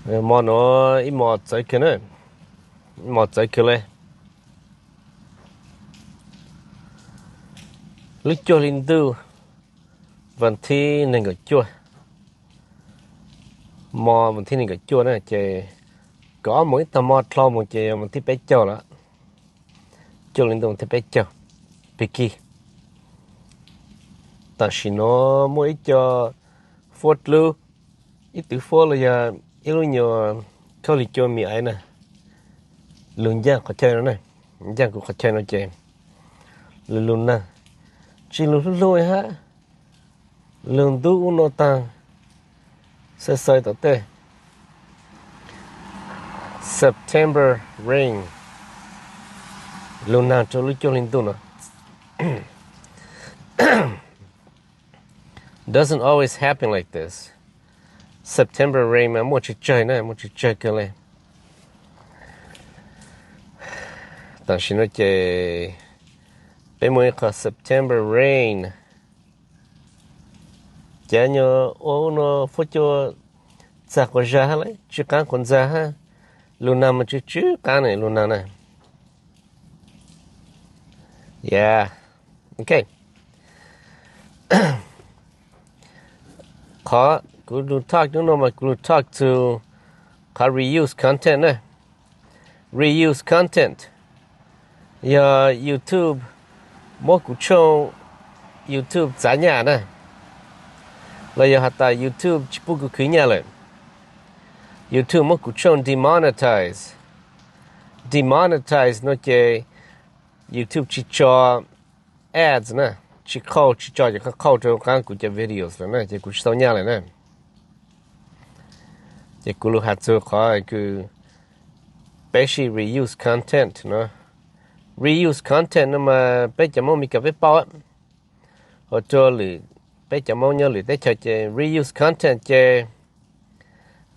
Hmo no ib hmo txawv kawg na, ib hmo txawv kawg li. Lub cuaj hli ntuj vas thib nees nkaum cuaj, hmo vas thib nees nkaum cuaj na ces kaum ob moos ib tag hmo dhau mus ces yog vas thib peb caug lawm. Cuaj hli ntuj vas thib peb caug, pig kig. Tam sim no muaj ib co fuab dlub, ib tug fuab los yog ib lub nyuag khaub lig cua mis aiv na, lug ncaaj qhov chaw no na, ncaaj kuv qhov chaw no ces lug lug nag, tsis lug hlub hlub hab, lug ntub ub no taag, xav xav tom tej September rain, lug nag rua lub cuaj hli ntuj no. Doesn't always happen like this. September rain mas muaj tsawg tsawg na, muaj tsawg tsawg kawg li. Tam sim no ces peb muaj ib qho September rain. Cav nyuag ua ub no fuab cua txag quas zag hab lawm, tsw qaab quas ntxag hab. Lug nag mas tsw tsw qaab ne, lug nag na. Yeah, ok. Qhov kuv lug talk hnub no mas kuv lug talk to qhov reuse content na. Reuse content yog YouTube muab kuv tshooj YouTube txav nyaj na, los yog has tas YouTube tsis pub kuv khwv nyaj lawm. YouTube muab kuv tshooj demonetize. Demonetize no ces YouTube tsis tso ads na, tsis qhauj, tsis tso cov qhauj rau qaab kuv cov videos lawm na, ces kuv tsis tau nyaj lawm na. Ces kuv lug has txug qhov kws peb sib reuse content no. Reuse content no mas peb cov Moob Mes Kas peb paub, ua rua lwm, peb cov Moob nyob lwm teb chaws ces reuse content ces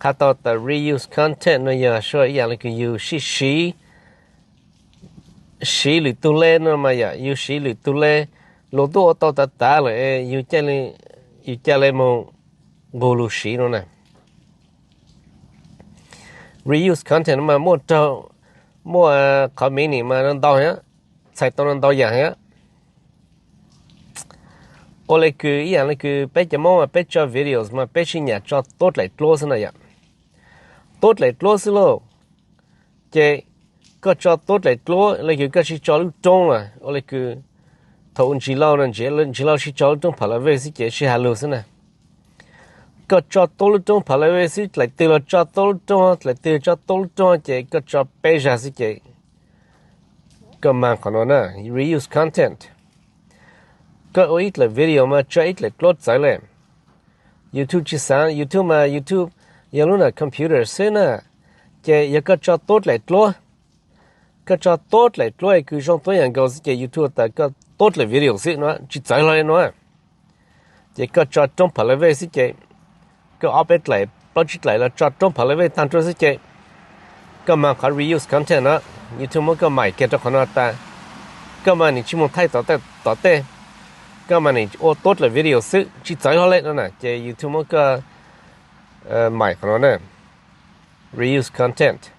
qha tau tas reuse content no yog sua ib yaam le kws yug sib siv, siv lwm tug le no mas yom, yug siv lwm tug le, luas tub ua tau tav tav lawm, yug ca le moog nqug lug siv no na. Reuse content no mas muaj raug, muaj qhov meaning mas ntau heev, txhais tau ntau yaam heev. Ua le kws ib yaam le kws peb cov Moob mas peb tso videos mas peb tsis nyam tso tuab dlaim dluab xwb na yom. Tuab dlaim dluab xwb lauj. Ces koj tso tuab dlaim dluab le kws koj tsis tso lub roob lawm, ua le kws thaum ub Ntsis Lauj no, Ntsis Lauj sib tso lub roob Pha La Vej xwb ces sib has lug xwb na. Koj tso tuab lub roob Pha La Vej xwb, dlaim twg los tso tuab lub roob, dlaim twg tso tuab lub roob ces koj tso peb zag xwb ces koj mag qhov no na, reuse content. Koj ua ib dlaim video mas tso ib dlaim dluab txawv le. YouTube tsis xaav, YouTube mas YouTube yog lub nam computer xwb na, ces yog koj tso tuab dlaim dluab, koj tso tuab dlaim dluab kws zoo tuab yaam nkaus xwb ces YouTube tas koj tuab dlaim video xwb no, tsis txawv hlo le no. Ces koj tso roob Pha La Vej xwb ces koj ob peb dlaim plaub tsib dlaim los tso roob Pha La Vej taag ruaj xwb ces koj mag qhov reuse content no, YouTube muab koj maim kiag rau qhov no tas koj mas nim tsis moog thaij tom tej, koj mas nim ua tuab dlaim video xwb tsis txawv hlo le no na, ces YouTube muab koj maim qhov no na, reuse content.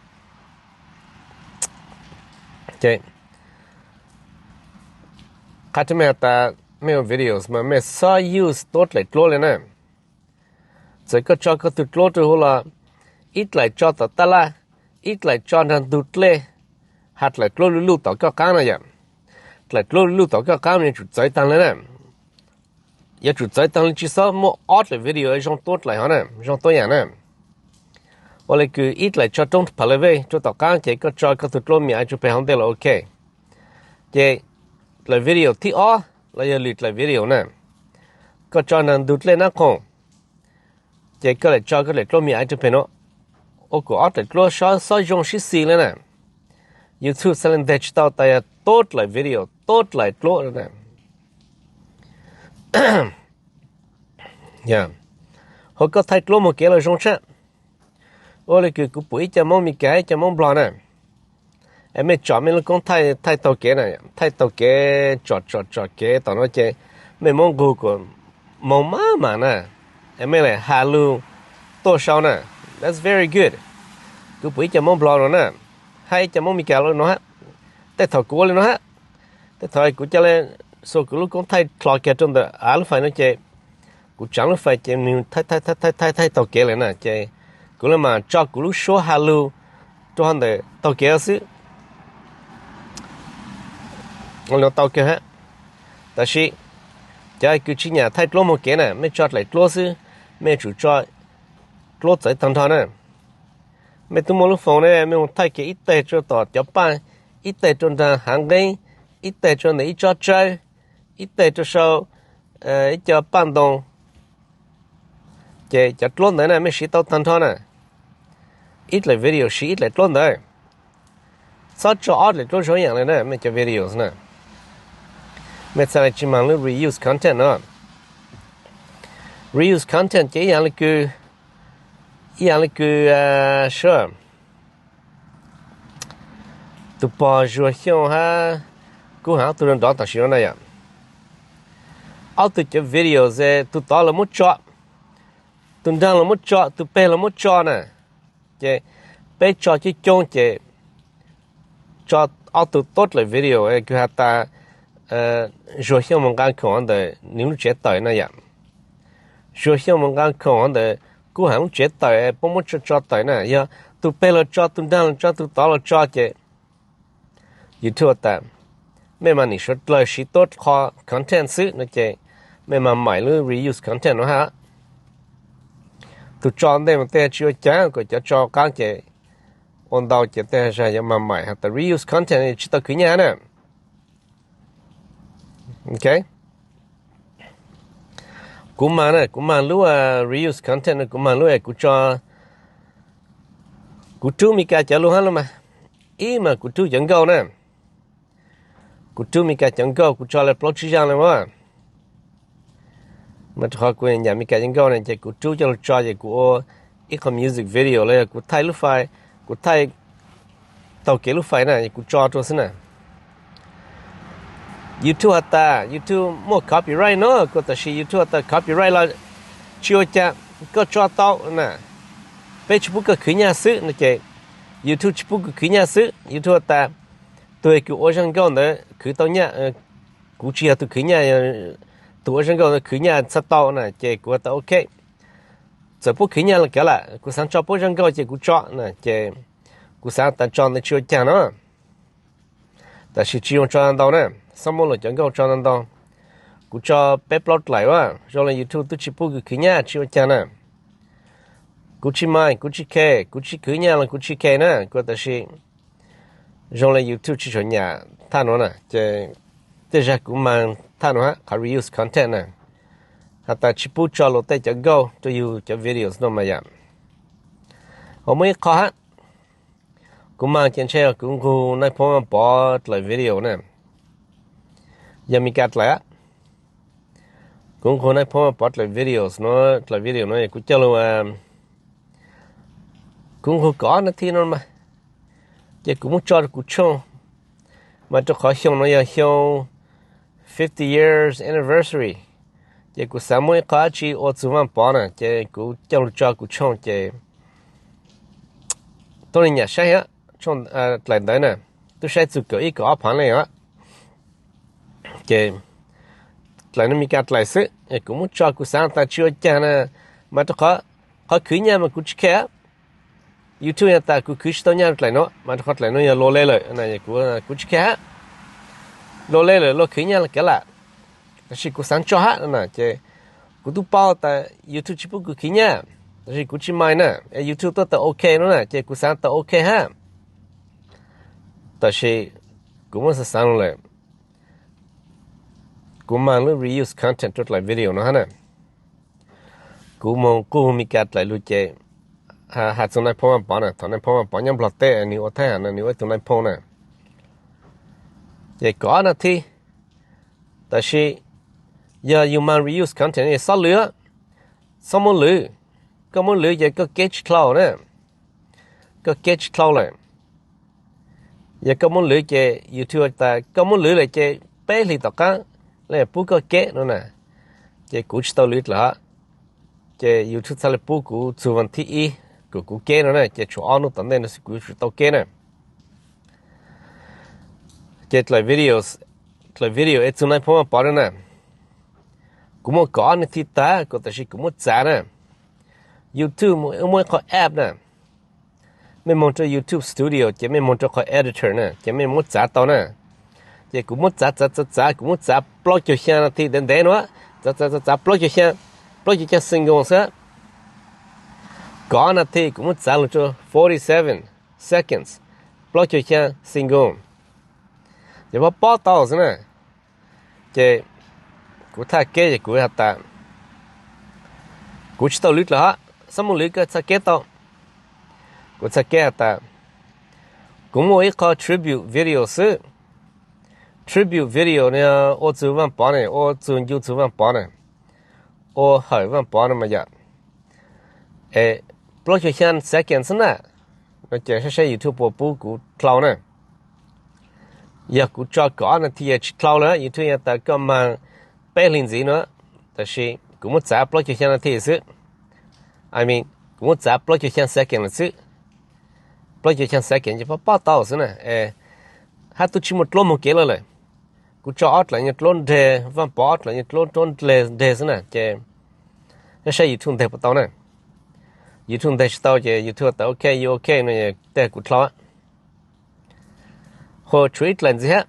Ces qha rua mej has tas mej ua videos mas mej xob use tuab dlaim dluab le na. Txawm koj tso koj tug dluab rua huv los, ib dlaim tso tom taj laj, ib dlaim tso nraag ntug dlej, has dlaim dluab luj luj tom koj qaab na yom. Dlaim dluab luj luj tom koj qaab mas yuav tsum txawv taag le na. Yuav tsum txawv taag le, tsis xob muaj ob dlaim video zoo tuab dlaim hov na, zoo tuab yaam na. Ua le kws ib dlaim tso roob Pha La Vej rua tom qaab ces koj tso koj tug dluab mis aiv rua peg hauv ntej los ok. Ces dlaim video thib ob los yog lwm dlaim video na, koj tso nraag ntug dlej nab qoom, ces koj lam tso koj dlaim dluab mis aiv rua peg no, ua kuas ob dlaim dluab xob zoo sib xis le na. YouTube xaav le nteg tsis tau tas yog tuab dlaim video tuab dlaim dluab na. Hos koj thaij dluab moog kev los zoo tshaj. Ua le kws kuv pum ib co Moob Mes Kas, ib co Moob Nplog na, es mej tsom mej lub koob thaij, thaij taug kev na, thaij taug kev tsom tsom tsom kev tom no ces mej muab nqug kuas moog maj mam na, es mej lam has lug tuaj sau na, That's very good. Kuv pum ib co Moob Nplog no na, hab ib co Moob Meskas li no hab. Tej thaum kuv ua li no hab. Tej thaum kuv ca le xuas kuv lub koob thaij dlo kiag rau ntawm av lub fais no ces kuv tsaav lub fais ces nws thaij thaij thaij thaij thaij taug kev lawm na ces kuv le maam tso kuv lub suab has lug rau hov ntawm taug kev xwb. Tau kawg hab. Tab sis cov kws tsi nyam thaij dluab moog kev na, mej tso dlaim dluab xwb, mej tsum tso dluab txawv taag nrho na. Mej tub muaj lub foos ne, mej moog thaij kev ib teg rua tom cov paj, ib teg rua nraag haav nqeeb, ib teg rua ntawm ib tsob tsawb, ib teg rua sau ib co paj ntoo, ces cov dluab ntawd na mej siv tau taag nrho na. Ib dlaim video siv ib dlaim dluab ntawd. Txhob tso ob dlaim dluab zoo yaam le na mej cov videos na. Mej txhaj le tsi maag lub reuse content no. Reuse content ces ib yaam le kws, ib yaam le kws, sure, tus pog Zuag Xyooj hab Kub Ham ob tug nrov tam sim no na yom. Ob tug cov videos tus tod los muab tso, tus nraag los muab tso, tus peg los muab tso na. Ces peb tso coob coob ces tso ob tug tuab dlaim video kws has tas Zuag Xyooj moog nqaa khoom ntawm nws lub tsev tawm na yom. Zuag Xyooj moog nqaa khoom ntawm Kub Ham lub tsev tawm puab muab tso tso tawm na, yog tus peg los tso, tus nraag los tso, tus tod los tso ces YouTube has tas mej mas nim suav dlawg siv tuab qho content xwb no ces mej maam maim lub reuse content no hab. Tus tso ntej mas tej tsi ua caag, kuas cov tso qaab ces ua ntau ces tej zag yuav maam maim has tas reuse content tsi tau khwv nyaj na. Ok, kuv maag na, kuv maag lub reuse content no, kuv maag lub kuv tso, kuv rub Meskas cov lug hab lub mas. Ib mas kuv rub cov nkauj na, kuv rub Meskas cov nkauj kuv tso le plaub tsib zaaj le as. Mas rau qhov kuv nyam Meskas cov nkauj na ces kuv rub coj lug tso ces kuv ua ib qho music video los yog kuv thaij lub fais, kuv thaij taug kev lub fais na kuv tso rua xwb na. YouTube has tas YouTube muaj copyright no, kuas tam sim YouTube has tas copyright los tsi ua caag, koj tso tau na, peb tsi pub koj khwv nyaj xwb no ces YouTube tsi pub kuv khwv nyaj xwb. YouTube has tas tug kws ua zaaj nkauj ntawd khwv tau nyaj, kuv tsi yog tug khwv nyaj, tug ua zaaj nkauj ntawd khwv nyaj txhaj tau na ces kuv has tas ok, txawm puab khwv nyaj le kav lam, kuv xaav tso puab zaaj nkauj ces kuv tso na ces kuv xaav tas tso ntawd tsi ua caag no. Tab sis tsi yoo tso ntau na, xob muab luas cov nkauj tso ntau ntau. Kuv tso peb plaub dlaim as zoo le YouTube tub tsi pub kuv khwv nyaj tsi ua caag na. Kuv tsi maim, kuv tsi khe, kuv tsi khwv nyaj los kuv tsi khe na, kuas tab sis zoo le YouTube tsi tshua nyam thaj nuav na ces tej zag kuv maag thaj nuav hab, qhov reuse content na. Has tas tsi pub tso luas tej cov nkauj rua yug cov videos no mas yom. Ho muaj ib qho hab, kuv maag ces ntshe yog kuv nqug Nais Phoo Vaaj Pov dlaim video na, yog Meskas dlaim a. Kuv nqug Nais Phoo Vaaj Pov dlaim videos no, dlaim video no kuv coj lug, kuv nqug kaum ob nas thi no mas, ces kuv muab tso rua kuv tshooj, mas rua qhov xyoo no yog xyoo fifty years anniversary, ces kuv xaav muab ib qho dlaim tsi ua txug Vaaj Pov na ces kuv coj lug tso kuv tshooj ces tuab neeg nyam saib dlaim ntawd na, tub saib txug kaum ib kaum ob phav leej os. Ces dlaim no Meskas dlaim xwb, kuv muab tso kuv xaav tas tsi ua caag na, mas rua qhov, qhov khwv nyaj mas kuv tsi khe. YouTube has tas kuv khwv tsi tau nyaj dlaim no, mas rua qhov dlaim no yog luas le lawm, kuv tsi khe hab. Luas le lawm, luas khwv nyaj le kav lam, tab sis kuv xaav tso hab na ces kuv tub paub tas YouTube tsi pub kuv khwv nyaj, tab sis kuv tsi maim na, YouTube tuab tawm ok no na ces kuv xaav tawm ok hab. Tab sis kuv muab xaav xaav lug lawm, kuv maag lub reuse content rua dlaim video no hab na. Kuv moog qug Meskas dlaim lug ces has txug Nais Phoo Vaaj Pov na, thaum Nais Phoo Vaaj Pov nyob Nplog teb nwg ua thaib ham na, nwg ua ib tug Nais Phoo na, ces kaum ob nas thi. Tab sis yog yug maag reuse content xob lwv, xob muab lwv. Koj muab lwv ces koj kev tsi dlhau na, koj kev tsi dlhau lawm. Yog koj muab lwv ces YouTube has tas koj muab lwv lawm ces peb hlis tom qaab le pub koj kev no na, ces kuv tsi tau lwv dlaim hab. Ces YouTube txhaj le pub kuv txug vas thib ib, kuv keb no na, ces tshuav ob hnub tom ntej no xwb kuv yuav tsum tau keb na. Ces dlaim video, dlaim video es txug nai phoo pov na, kuv muaj kaum ob nws thiv tag kuv tam sim kuv muab txav na. YouTube muaj ib qho app na, mej moog rua YouTube Studio ces mej moog rua qhov editor na ces mej muab txav tau na. Ces kuv muab txav txav txav txav, kuv muab txav plaub caug xyaa na thiv ntev ntev no, txav txav txav txav plaub caug xyaa, plaub caug xyaa single xwb. Kaum ob na thiv kuv muab txav lug rua forty seven seconds, plaub caug xyaa single. Ces pab pob tau xwb na. Ces kuv thaj keb ces kuv has tas, kuv tsis tau lwv dlaim hab, xob muaj lwv koj txhaj keb tau. Kuv txhaj keb has tas, kuv muaj ib qho tribute video xwb. Tribute video no ua txug Vaaj Pov ne, ua txug ncu txug Vaaj Pov na, ua hawm Vaaj Pov no mas yom, plaub caug xyaa second xwb na. No ces saib saib YouTube puas pub kuv dlhau na. Yog kuv tso kaum ob na thiv yog tsis dlhau lawm, YouTube yog tas koj maag peb hlis ntxiv no, tab sis kuv muab txav plaub caug xyaa na thiv xwb. I mean, kuv muab txav plaub caug xyaa second lawm xwb. Plaub caug xyaa second ces pab pob tau xwb na. Hab tub tsis muaj dluab moog kev lawm lawm. Kuv tso ob dlaim nyuag dluab nreg, Vaaj Pov ob dlaim nyuag dluab dluab nreg xwb na ces saib saib YouTube nteg puas tau na. YouTube nteg tsis tau ces YouTube tas ok, you ok no, tej kuv dlhau. Hu tshuav ib dlaim ntxiv hab.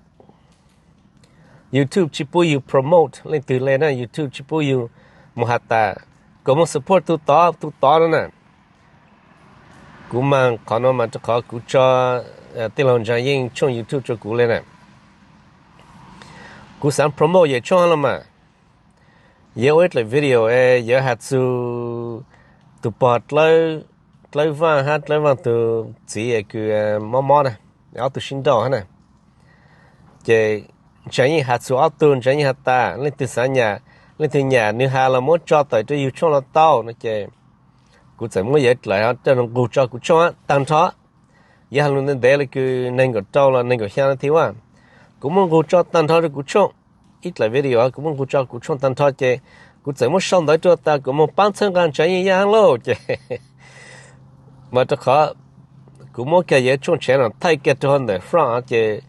YouTube tsis pub yug promote leej twg le na, YouTube tsis pub yug moog has tas kom moog support tug tod tug tod no na. Kuv maag qhov no mas rua qhov kuv tso tij laug Ntsaa Yeej tshooj YouTube rua kuv le na. Kuv xaav promote yawm tshooj los mas, yawg ua ib dlaim video es yawg has txug tug pog Dlawb Vaaj hab Dlawb Vaaj tug txiv es kws mob mob na, ob tug sib nrauj hab na. Ces Ntsaa Yeej has txug ob tug, Ntsaa Yeej has tas leej twg xaav nyam, leej twg nyam nwg has los muab tso tawm rua yug tshooj los tau no ces kuv txawm muab yawg dlaim coj nqug tso kuv tshooj taag nrho. Yawg has lug ntev ntev le kws neeg nkaum rau los neeg nkaum xyaa na thiv a, kuv muab nqug tso taag nrho rua kuv tshooj. Ib dlaim video kuv muab nqug tso kuv tshooj taag nrho ces kuv txawm muab sau ntawv rua tas kuv moog paab txhawb nqaa Ntsaa Yeej Yaj hab lauj ces mas rua qhov kuv muab kag yawg tshooj channel thaij kag rua ntawm front ces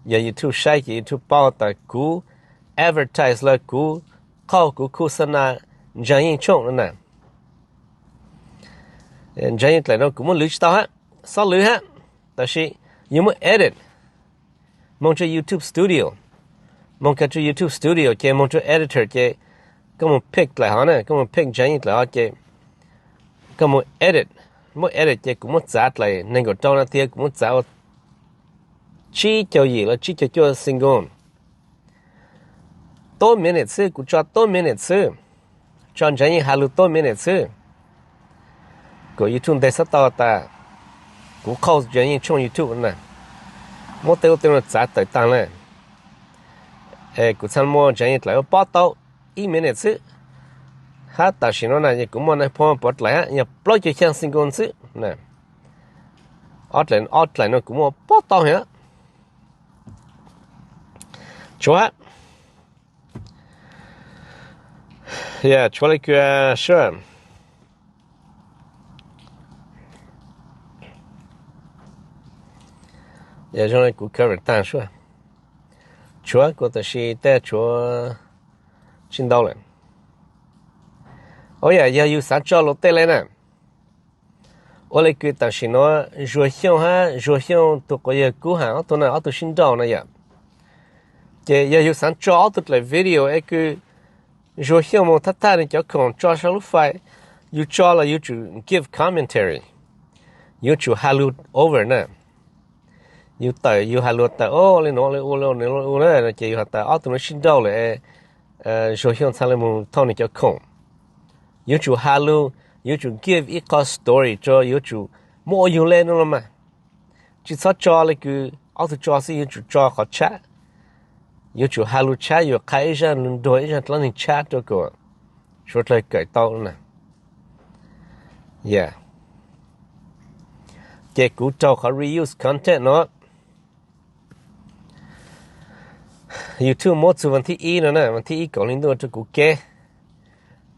yog YouTube saib ces YouTube paub tas kuv advertise los kuv qhau kuv khusana Ntsaa Yeej tshooj no na. Ntsaa Yeej dlaim no kuv muab lwv tsis tau hab, xob lwv hab, tab sis yug muab edit, moog rua YouTube Studio, moog kag rua YouTube Studio ces moog rua editor ces koj moog pick dlaim hov na, koj moog pick Ntsaa Yeej dlaim hov ces koj moog edit, muab edit ces kuv muab txav dlaim neeg nkaum rau na thiab kuv muab txav ua tsib caug yim los tsib caug cuaj single. Two minutes xwb, kuv tso two minutes xwb, tso Ntsaa Yeej has lug two minutes xwb, kom YouTube nteg xob tau tas kuv qhau Ntsaa Yeej tshooj YouTube na, muab tej ub tej no txav tawm taag le. Es kuv txhaj muab Ntsaa Yeej dlaim pob tau ib minute xwb, hab tam sim no na yog kuv muaj nai phoo pov dlaim hab yog plaub caug xyaa single xwb. Ob dlaim no kuv muaj pob tau hab. Tshuav, tshuav le kws sua, yog zoo le kuv cover taag sua, tshuav kuv tam sim tej tshuav tsis ntau lawm. Ua yam yog yug xaav tso luag tej le na, ua le kws tam sim no Zuag Xyooj hab Zuag Xyooj tug quas yawg Kub Ham ob tug na, ob tug sib nrauj na yom. Ces yog yug xaav tso ob tug dlaim video es kws Zuag Xyooj moog thab thaj nwg cov khoom tso sau lub fais, yug tso los yug tsum give commentary, yuav tsum has lug over na. Yug tawm yug has lug tas o le nuav le ua le ua le ua na, ces yug has tas ob tug nuav sib nrauj lawm, Zuag Xyooj txhaj le moog thauj nwg cov khoom. Yuav tsum has lug, yuav tsum give ib qho story rua, yuav tsum muab ua yug le nuav los mas. Tsis txhob tso le kws ob tug tso xwb, yuav tsum tso qhov tshab. Yuav tsum has lug tshab, yuav qha ib zaj lug nruag ib zaj dlaab neeg tshab rua kom suav dlawg kawm tau na. Ces kuv raug qhov reuse content no. YouTube muab txug vas thib ib no na, vas thib ib kaum hli ntuj rua kuv keb.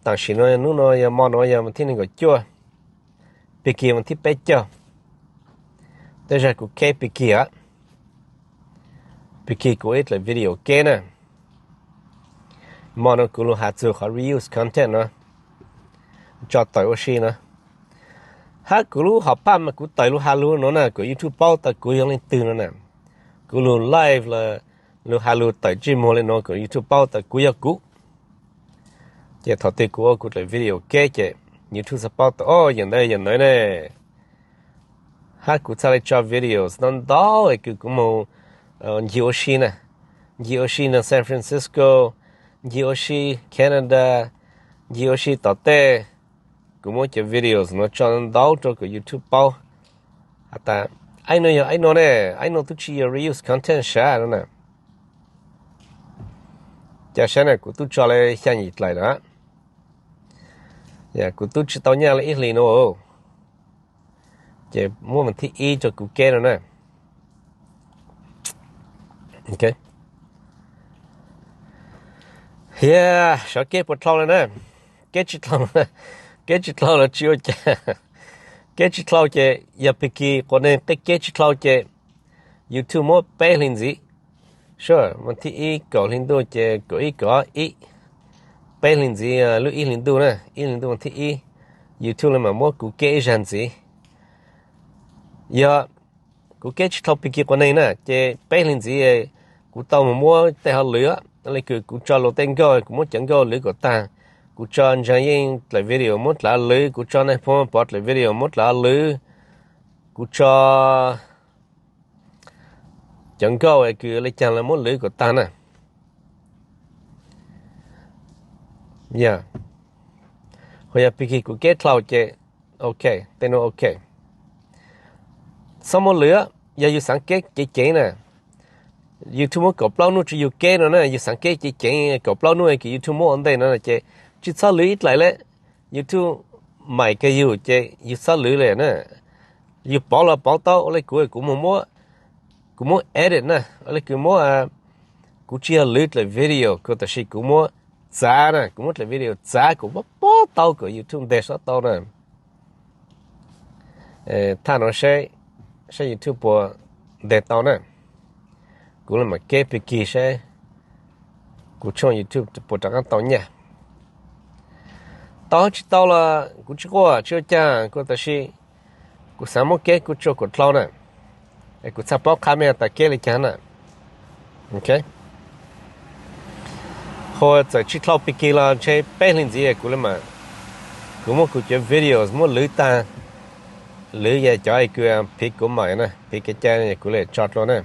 Tam sim no hnub no yog mo no yog vas thib nees nkaum cuaj, Pig Kig vas thib peb caug. Tej zag kuv keb Pig Kig a, Pig Kig kuv ib dlaim video keb na. Mo no kuv lug has txug qhov reuse content no, tso tawm ua si no. Hab kuv lub hom phaj mas kuv tawm lug has lug no na kom YouTube paub tas kuv yog leej twg no na. Kuv lug live los lug has lug tawm ntsej muag le no kom YouTube paub tas kuv yog kuv. Ces thaum twg kuv ua kuv dlaim video keb ces YouTube txhaj paub tas o yog ntawd yog ntawd ne. Hab kuv txhaj le tso videos ntau ntau es kws kuv moog ncig ua si na, ncig ua si no San Francisco, ncig ua si Canada, ncig ua si tom tej. Kuv muab cov videos no tso ntau rua kom YouTube paub has tas ib no yog ib no ne, ib no tub tsi yog reuse content sav no na. Ca saib na kuv tub tso le xya yim dlaim lawm, kuv tub tsi tau nyaj le ib hlis no, ces muab vas thib ib rua kuv keb no na. Hia, sawv keb puas dlhau le na? Keb tsi dlhau, keb tsi dlhau los tsi ua cas. Keb tsi dlhau ces yog Pig Kig quas neeg tej keb tsi dlhau ces YouTube muab peb hlis ntxiv. Sure, vas thib ib kaum hli ntuj ces kaum ib kaum ib, peb hlis ntxiv lub ib hlis ntuj na, ib hlis ntuj vas thib ib, YouTube le mam muab kuv keb ib zag ntxiv. Yog kuv keb tsi dlhau Pig Kig quas neeg na ces peb hlis ntxiv kuv tau mus muab tej hauv lwm, le kws kuv tso luas tej nkauj kuv muab cov nkauj lwm kom tag. Kuv tso Ntsaa Yeej dlaim video muab dlaim lwm, kuv tso Nais Phoo Pov dlaim video muab dlaim lwm, kuv tso cov nkauj kws le caag los muab lwm kom tag na. Yog, ho yog Pig Kig kuv keb dlhau ces ok, tej nuav ok, txhob muab lwm. Yog yug xaav keb ceev ceev na, YouTube muab kaum plaub nub rua yug keb no na, yug xaav keb ceev ceev kaum plaub nub kws YouTube muab ua ntej no ces tsi txhob lwm ib dlaim le. YouTube maim kag yug ces yug txhob lwm le na. Yug pauv los pauv tau le kuv, kuv muab, kuv muab edit na, le kws muab, kuv tsi yog lwm dlaim video kuv, tab sis kuv muab txav na, kuv muab dlaim video txav kom puab paub tau kom YouTube nteg sab tau na. Thaj no saib, saib YouTube puas nteg tau na. Kuv le mam keb Pig Kig saib kuv tshooj YouTube puas rov qaab tau nyaj. Tau tsi tau los kuv tsi quaj tsi ua caag kuv, tab sis kuv xaav muab keb kuv tsuas kaum dlhau na, es kuv txhaj paub qha mej tas keb le caag na. Ok, ho txawm tsi dlhau Pig Kig los ntshe peb hli ntxiv kuv le mam, kuv muab kuv cov videos muab lwm tag, lwm yog cov kws phiv kuv maim na, phiv kev cai kuv le tso dlua na.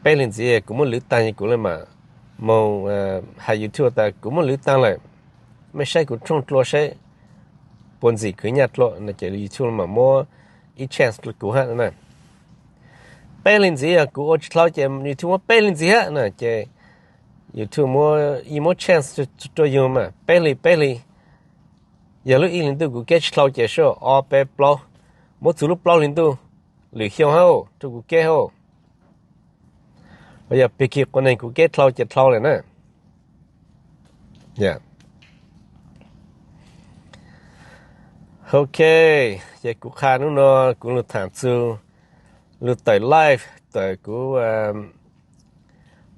Peb hli ntxiv kuv muab lwm tag kuv le mam moog has YouTube tas kuv muab lwm tag lawm, mej saib kuv tshooj dlua saib puas ntxim khwv nyaj dlua no ces YouTube mam muab ib chance rua kuv hab na. Peb hli ntxiv yog kuv ua tsi dlhau ces YouTube muab peb hli ntxiv hab na ces YouTube muab, yeej muab chance rua yug mas peb hli peb hli. Yog lub ib hli ntuj kuv keb tsi dlhau ces sub ob peb plaub, muab txug lub plaub hli ntuj lwm xyoo hab rua kuv keb hab. Yog Pig Kig quas neeg kuv keb dlhau ces dlhau lawm na. Ok, ces kuv qha hnub no kuv lug thaam txug lug tawm live, tawm kuv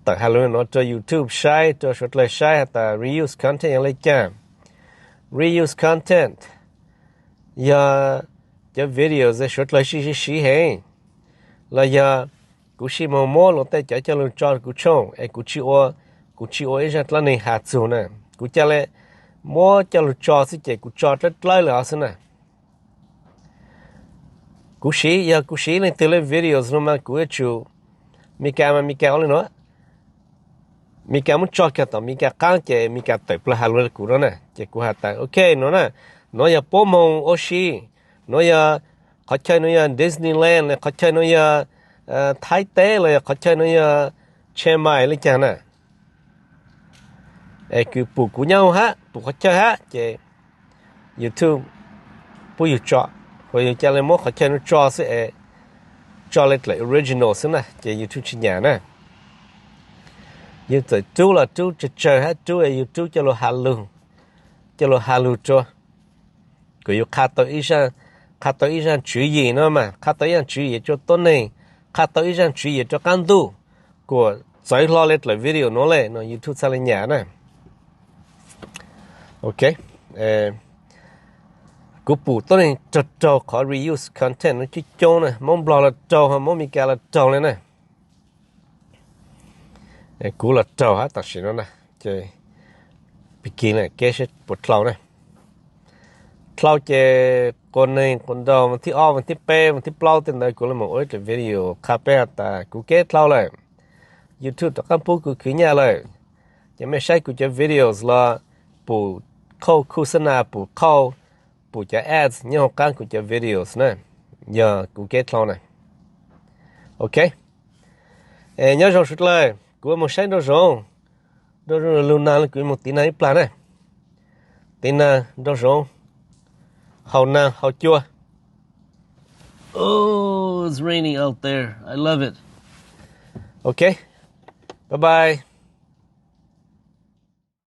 tawm has lug no rua YouTube saib, rua suav dlawg saib has tas reuse content yog le caag. Reuse content yog cov video es suav dlawg sib sib siv heev, los yog kuv sib moog muab luas tej cov coj lug tso kuv tshooj es kuv tsi ua, kuv tsi ua ib zag dlaab neeg has txug na, kuv ca le muab coj lug tso xwb ces kuv tso dlawb dlawb le os xwb na. Kuv siv, yog kuv siv leej twg le videos no mas kuv yuav tsum, Meskas mas Meskas ua le nuav, Meskas muab tso kag tom Meskas qaab ces Meskas tawm plawg has lug le kuv no na ces kuv has tas ok no na, nuav yog puab moog ua si, nuav yog qhov chaw nuav yog Disneyland, qhov chaw nuav yog Thaib teb, los yog qhov chaw nuav yog Chiang Mai le caag na. Es kws pum kuv nyob hab, pum qhov chaw hab ces YouTube pub yug tso, ua yug ca le muab qhov chaw nuav tso xwb es tso le dlaim original xwb na ces YouTube tsi nyam na. Yug txawm rub los rub tsawg tsawg hab rub es yug rub coj lug has lug, coj lug has lug rua Kuv yuav qha tau ib zaj, qha tau ib zaj tswv yim no mas, qha tau ib zaj tswv yim rua tuab neeg, qha tau ib zaj tswv yim rua qab ntuj, kuas txawv hlo le dlawm video nuav le no YouTube txhaj le nyam na. Ok, kuv pum tuab neeg raug raug qhov reuse content no coob coob na, Moob Nplog los raug, Moob Amelikas los raug le na. Kuv los raug hab tam sim no na, ces pig kig le kev seb puas dlhau na. Dlhau ces quas neeg quas nraug, vas thib ob, vas thib peb, vas thib plaub tej ntawd kuv le moog ua ib video qha peb has tas kuv kev dlhau lawm, YouTube rov qab pub kuv khwv nyaj lawm. Ces mej saib kuv cov videos los pum khauj khusana, pum khauj, pum cov ads nyob hauv qab kuv cov videos na, yog kuv kev dlhau na. Ok, es nyob zoo suav dlawg, kuv moog saib nraum zoov, nraum zoov lug nag le kuv moog tiv nag ib plag na. Tiv nag nraum zoov, haus nag haus cua. Oh, it's raining out there. I love it. Ok, bye bye.